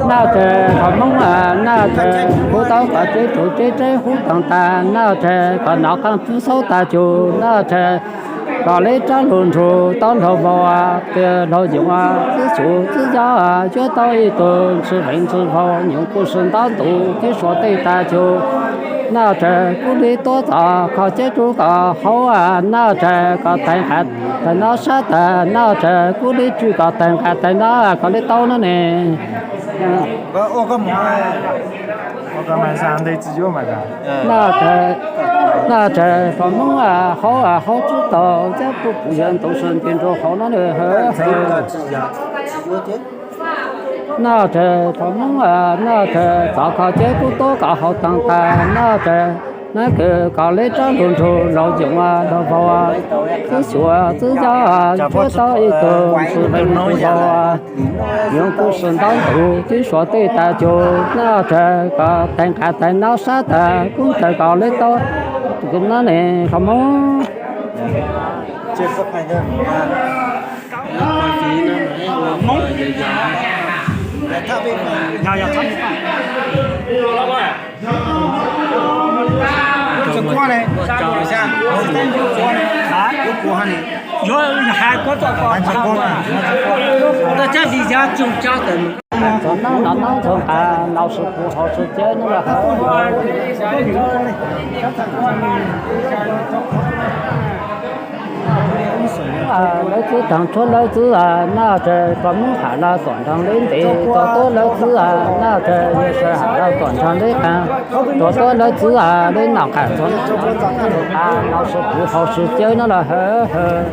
Naj tshais qhov Hmoob, naj tshais kuv tau kom tsev tsum tsev tseeb hub toog tas, naj tshais kom nov qeej txwb xaub tas cus, naj tshais kom leb rab lug nrug tau laug vau, laug yoov txwb xyuv txwb yob, cuab tau ib tug ntshis veev ntshis vau, nyoos kuj sib ntaub ntuv tib suav tej tas cus. Naj tshais kuv li tuab txov kho ceb rub kom haub, naj tshais kom tag nqas tag nov sab tas, naj tshais kuv li tswj kom tag nqas tag nov kom li tau no ne. Naj tshais, naj tshais qhov Hmoob haub haub tsib taug, cab puj puv yog ntau sawv nce nrug hauv no ne. Naj tshais qhov Hmoob, naj tshais txov kho ceb kuv tuab kom haub toog tas, naj tshais nab kws kom leb rab lug nrug laug yoov laug vau, txwb xyuv txwb yob, cuab tau ib tug ntshis veev ntshis vau, nyoos kuj sib ntaub ntuv tib suav tej tas cus. Naj tshais kom tag nqas tag nov sab tas, kuv tshais kom leb tau no ne qhov Hmoob. Txog nab no nab ntxhoo qas, nau sib puv hauv sib cawb nab los. Lawv txwb taag tshuab lawv txwb, naj tshais tso Moob Ham lawv tuam nraag leb ntev, tso tuab lawv txwb, naj tshais yawg sawv Ham lawv tuam nraag leb qaab, tso tuab lawv txwb, leb noj qaam txhua nab noj qaam, nau sib puv hauv sib cawb nab los hawv hawv.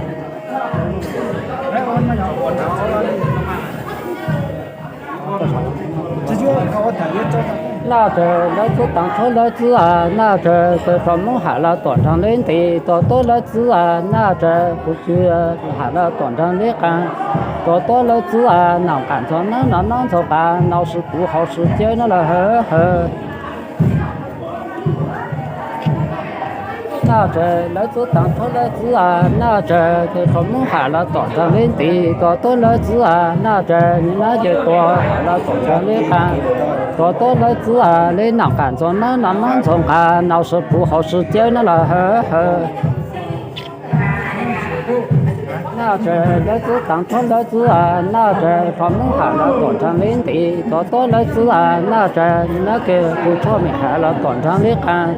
Naj tshais lawv txwb taag tshuab lawv txwb, naj tshais tso Moob Ham lawv tuam nraag leb ntev, tso tuab lawv txwb, naj tshais kuv tsi Ham lawv tuam nraag leb qaab, tso tuab lawv txwb, noj qaam txhua nab noj nab ntxhua qaam, nau sib puv hauv sib cawb nab los hawv hawv. Naj tshais lawv txwb taag tshuab lawv txwb, naj tshais tso Moob Ham lawv tuam nraag leb ntev, tso tuab lawv txwb, naj tshais nab tshais tua Ham lawv tuam nraag leb qaab, tso tuab lawv txwb, leb noj qaam txhua nab noj nab ntxhua qaam, nau sib puv hauv sib cawb nab los hawv hawv. Naj tshais lawv txwb taag tshuab lawv txwb, naj tshais tso Moob Ham lawv tuam nraag leb ntev, tso tuab lawv txwb, naj tshais nab tshais kuv tshua Mem Ham lawv tuam nraag leb qaab, tso tuab lawv txwb, noj qaam txhua nab noj nab ntxhua qaam, nau sib puv hauv sib cawb nab los hawv hawv. Naj tshais lawv txwb taag tshuab lawv txwb, naj tshais tso Moob Ham lawv tuam nraag leb ntev, tso tuab lawv txwb, naj tshais nab tshais Loos Saa Ham lawv tuam nraag leb qaab,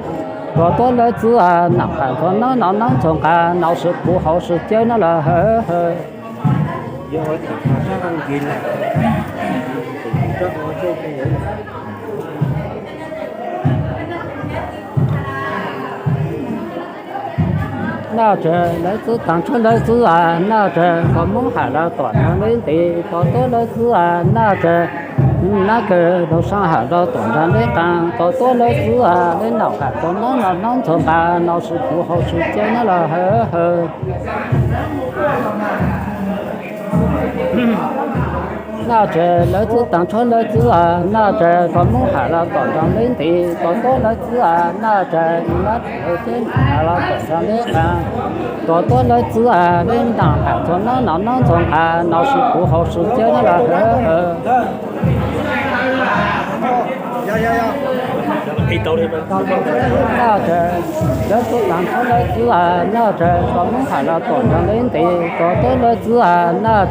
tso tuab lawv txwb, leb noj qaam txhua nab noj nab ntxhua qaam, nau sib puv hauv sib cawb nab los hawv hawv. Naj tshais lawv txwb taag tshuab lawv txwb, naj tshais tso Moob Ham lawv tuam nraag leb ntev, tso tuab lawv txwb, naj tshais nab tshais Loos Saa Ham lawv tuam nraag leb qaab, tso tuab lawv txwb, leb noj qaam txhua nab noj nab ntxhua qaam, nau sib puv hauv sib cawb nab los hawv hawv. Naj tshais lawv txwb taag tshuab lawv txwb, naj tshais tso Moob Ham lawv tuam nraag leb ntev, tso tuab lawv txwb, naj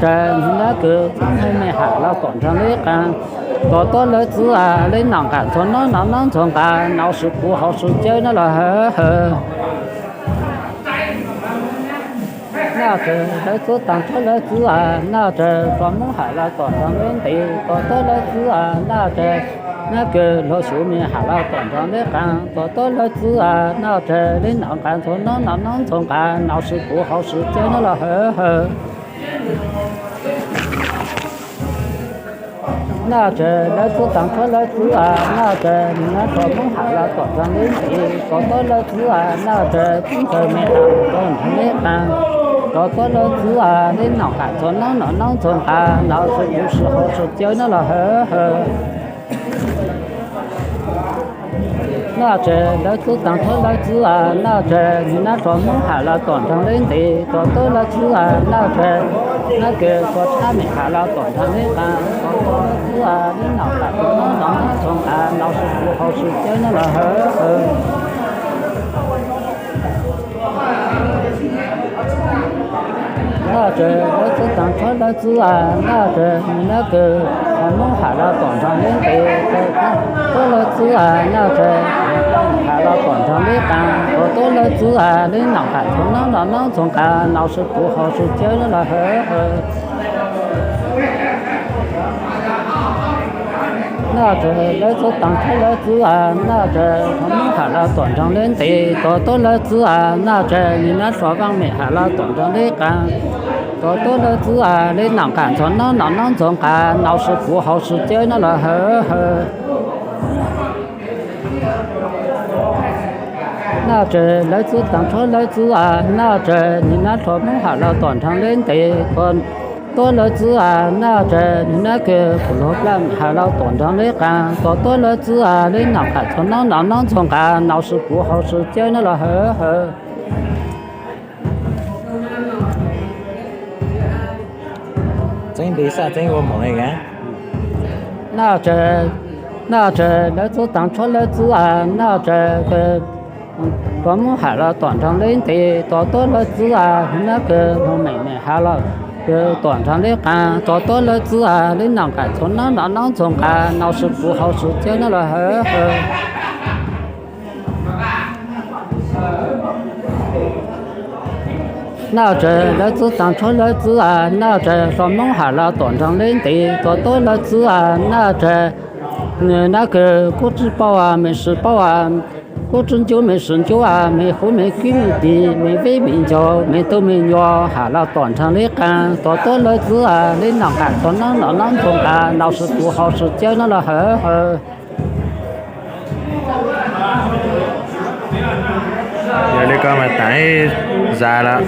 tshais nab tshais Mem Ham lawv tuam nraag leb qaab, tso tuab lawv txwb, leb noj qaam txhua nab noj nab ntxhua qaam, nau sib puv hauv sib cawb nab los hawv hawv. Naj tshais lawv txwb taag tshuab lawv txwb, naj tshais tso Moob Ham lawv tuam nraag leb ntev, tso tuab lawv txwb, naj tshais nab tshais Loos Xyuv Mem Ham lawv tuam nraag leb qaab, tso tuab lawv txwb, naj tshais leb noj qaam txhua nab noj nab ntxhua qaam, nau sib puv hauv sib cawb nab los hawv hawv. Naj tshais lawv txwb taag tshuab lawv txwb, naj tshais nab tshais Moob Ham lawv tuam nraag leb ntev, tso tuab lawv txwb, naj tshais txwb txawg Mem Ham lawv tuam nraag leb qaab, tso tuab lawv txwb, leb noj qaam txhua nab noj nab ntxhua qaam, nau sib puv sib hauv sib cawb nab los hawv hawv. Naj tsev lawv txwv taag tshuab lawv txwv a, naj tsev nab rua Moob has lug tom nraag leb ntev, tuab tuab lawv txwv a, naj tsev nab kws tuab tshab mem has lug tom nraag leb qaab, tuab tuab lawv txwv a, leb naum qam txhua noob nov noob txhua nqav, nau sw puv hau sw cawb nyob lug hawv hawv. Naj tsev lawv txwv taag tshuab lawv txwv a, naj tsev nab kws Moob has lug tom nraag leb ntev, tuab tuab lawv txwv a, naj tsev has lug tom nraag leb qaab, tuab tuab lawv txwv a, leb naum qam txhua noob nov noob txhua nqav, nau sw puv hau sw cawb nyob lug hawv hawv. Naj tsev lawv txwv taag tshuab lawv txwv a, naj tsev Moob has lug tom nraag leb ntev, tuab tuab lawv txwv a, naj tsev nab rua Vaaj mem has lug tom nraag leb qaab, tuab tuab lawv txwv a, leb naum qam txhua noob nov noob txhua nqav, nau sw puv hau sw cawb nyob lug hawv hawv. Naj tsev lawv txwv taag tshuab lawv txwv a, naj tsev nab rua Moob has lug tom nraag leb ntev, tuab tuab lawv txwv a, naj tsev nab kws kuv lug plab has lug tom nraag leb qaab, tuab tuab lawv txwv a, leb naum qam txhua noob nov noob txhua nqav, nau sw puv hau sw cawb nyob lug hawv hawv. Naj tsev, naj tsev lawv txwv taag tshuab lawv txwv a, naj tsev kws tuab Moob has lug tom nraag leb ntev, tuab tuab lawv txwv a, nab kws lug mem mem has lug tom nraag leb qaab, tuab tuab lawv txwv a, leb naum qam txhua noob nov noob txhua nqav, nau sw puv hau sw cawb nyob lug hawv hawv. Naj tsev lawv txwv taag tshuab lawv txwv a, naj tsev rua Moob has lug tom nraag leb ntev, tuab tuab lawv txwv a, naj tsev nab kws kub tsi paub a, mej si paub a, kub tsi ncub mej si ncub a, mej huv mej kib mej tis, mej veb mej ncaug, mej tub mej nyuas has lug tom nraag leb qaab, tuab tuab lawv txwv a, leb naum qam txhua noob nov noob txhua nqav, nau sw puv hau sw cawb nyob lug hawv hawv. Yog le ko mas taam zag lawm.